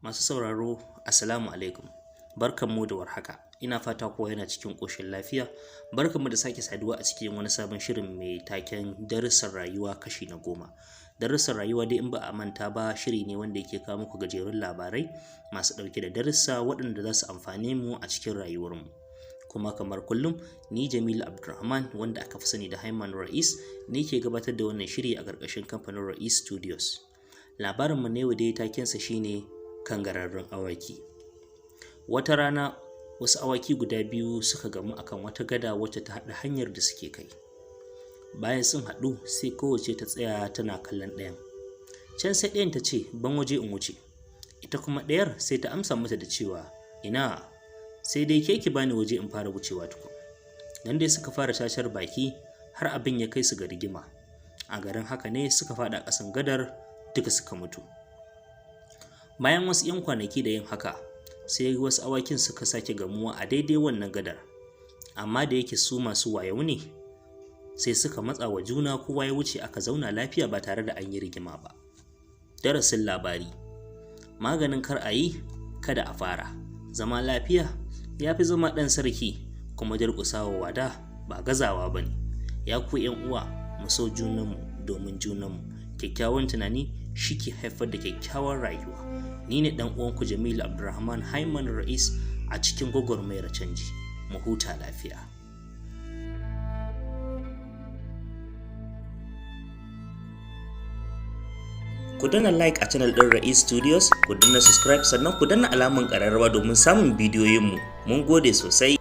Masu sauraro, Assalamu alaikum. Barkanmu da warhaka. Ina fata kowa yana cikin ƙoshin lafiya. Barkanmu da sake saduwa a cikin wani sabon shirin mai taken darussan rayuwa kashi na 10. Darussan rayuwa dai, in ba a manta ba, shiri ne wanda yake kawo muku gajerun labarai masu ɗauke da darussa waɗanda za su amfane mu a cikin rayuwarmu. Kuma kamar kullum, ni Jamilu Abdulrahman, wanda aka fi sani da Haiman Ra'is, ne ke gabatar da wannan shiri a ƙarƙashin kamfanin Ra'is Studios. Labarinmu na yau dai takensa shine kangararrun awaki. Wata rana wasu awaki guda biyu suka gamu akan wata gada wacce ta haɗa hanyar da suke kai. Bayan sun haɗu, sai kowace ta tsaya tana kallon ɗayan. Can sai ɗayan ta ce, "Ban waje in wuce." Ita kuma ɗayar sai ta amsa mata da cewa, "Ina, sai dai ke ki bani waje in fara wucewa tukun." Nan dai suka fara cacar baki har abin ya kai su ga rigima. A garin haka ne suka faɗa ƙasan gadar, duka suka mutu. Bayan wasu 'yan kwanaki da yin haka, sai wasu awakin suka sake gamuwa a daidai wannan gadar. Amma da yake su masu wayo ne, sai suka matsa wa juna, kowa ya wuce, aka zauna lafiya ba tare da an yi rigima ba. Darasin labari: maganin kar a yi, kada a fara. Zama lafiya ya fi zama ɗan sarki, kuma durƙusawa wada ba gazawa ba ne. Ya ku 'yan uwa, mu so junanmu domin junanmu. Kyakkyawan tunani shi ke haifar da kyakkyawar rayuwa. Ni ne ɗan uwanku Jamilu Abdulrahman Haiman Ra'is a cikin gwagwarmayar canji. Mu huta lafiya. Ku danna like a channel ɗin Ra'is Studios, ku danna subscribe, sannan ku danna alamun ƙararrawa domin samun bidiyoyinmu. Mun gode sosai.